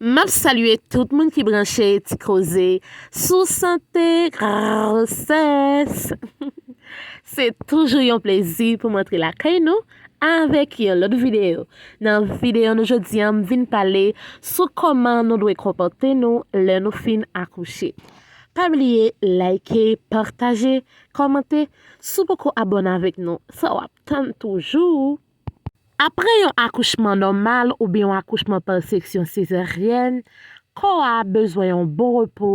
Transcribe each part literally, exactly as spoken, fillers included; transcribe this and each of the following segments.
M ap salye tout moun ki branche Ti Koze sou sante gwosès. Se toujou yon plezi pou m antre lakay nou avèk yon lòt videyo. Nan videyo nou jodi a, m vin pale sou kòman nou dwe konpòte nou lè nou fin akouche. Pa bliye like, pataje, kòmante. Si w poko abòne avèk nou, sa w ap tann toujou? Apre yon akouchman nòmal oubyen yon akouchman pa seksyon sezaryèn, kò a bezwen yon bon repo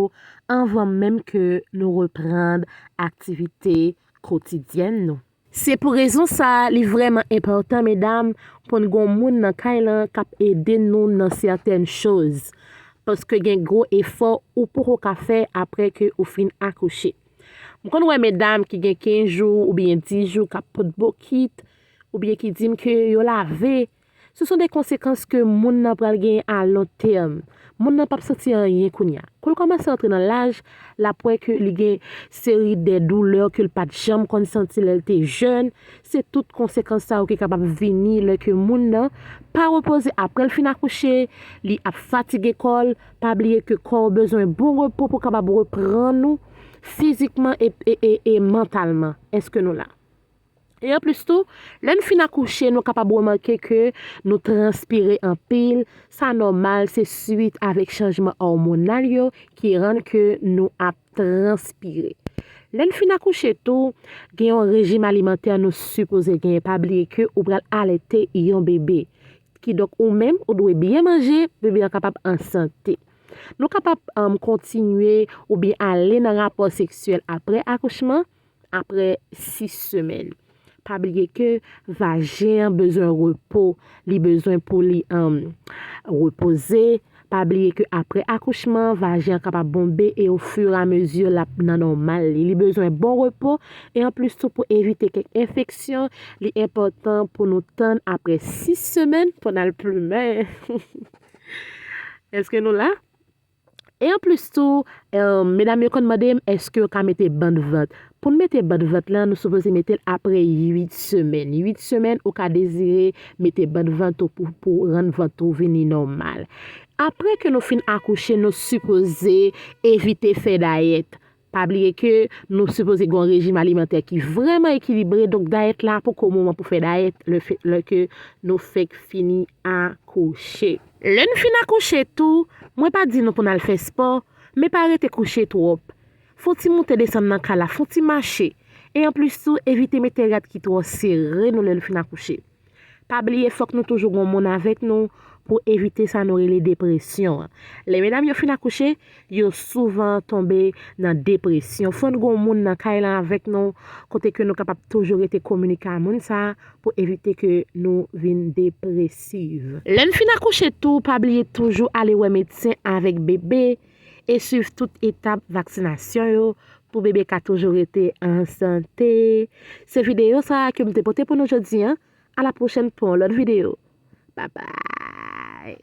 anvan menm ke nou reprann aktivite kotidyèn nou. Se pou rezon sa a, li vrèman enpòtan, medam, pou n gen yon moun nan kay lan k ap ede nou nan sètèn choz. Paske gen gwo efò ou poko ka fè apre ke ou fin akouche. M konn wè medam ki gen kenz jou oubyen dis jou k ap pot bokit, oubyen ki di m ke yo lave. Ce sont des conséquences ke moun nan pral genyen a lon tèm. Moun nan p ap santi anyen kounye a. Kou l kòmanse antre nan laj, l ap wè ke li gen seri de doulè ke l pa t janm konn santi lè l te jèn. Se tout konsekans sa yo ki kapab vini lè ke moun nan pa repoze apre l fin akouche, li ap fatige kò l. Pa bliye ke kò w bezwen bon repo pou kapab reprann ou fizikman e, e, e, e mantalman. Èske nou la? E anplis tou, lè n fin akouche, nou kapab remake ke nou transpire anpil. Sa nòmal, se swit avèk chanjman òmonal yo ki rann ke nou ap transpire. Lè n fin akouche tou, gen yon rejim alimantè nou sipoze genyen. Pa bliye ke ou pral alète yon bebe. Kidonk, ou menm, ou dwe byen manje, bebe a kapab an sante. Nou kapab, um, kontinye oubyen ale nan rapò seksyèl apre akouchman, apre sis semèn. Pa bliye ke vajen an bezwen repo, li bezwen pou li, um, repoze. Pa bliye ke apre akouchman, vajen an kapab bonbe e ofiramezi l ap nan nòmal li. Li bezwen bon repo e anplis tou pou evite kèk enfeksyon, li enpòtan pou nou tann apre sis semèn pou n al plimen. Èske nou la? E anplis tou, eh, medam yo konn mande m, èske yo ka mete bann vant? Pou n mete bann vant lan, nou sipoze mete l apre uit semèn. Uit semèn, ou ka dezire mete bann vant ou pou, pou rann vant ou vini nòmal. Apre ke nou fin akouche, nou sipoze evite fè dayèt. Pa bliye ke nou sipoze gen yon rejim alimantè ki vrèman ekilibre, donk dayèt la poko moman pou fè dayèt lè fe-, lè ke nou fèk fini akouche. Lè n fin akouche tou, mwen pa di nou pou n al fè spò, men pa rete kouche twòp. Fè yon ti moute desann nan kay la, fè yon ti mache. E anplis tou, evite mete rad ki twò sere nou lè n fin akouche. Pa bliye, fòk nou toujou gen yon moun avèk nou pou evite sa nou rele depresyon an. Lè medam yo fin akouche, yo souvan tonbe nan depresyon. Fò n gen yon moun nan kay lan avèk nou, kote ke nou kapab toujou rete kominike a moun sa a pou evite ke nou vin depresiv. Lè n fin akouche tou, pa bliye toujou ale wè medsen avèk bebe e swiv tout etap vaksinasyon yo pou bebe ka toujou rete an sante. Se videyo sa a ke m te pote pou nou jodi a. A la pwochèn pou yon lòt videyo. Babay!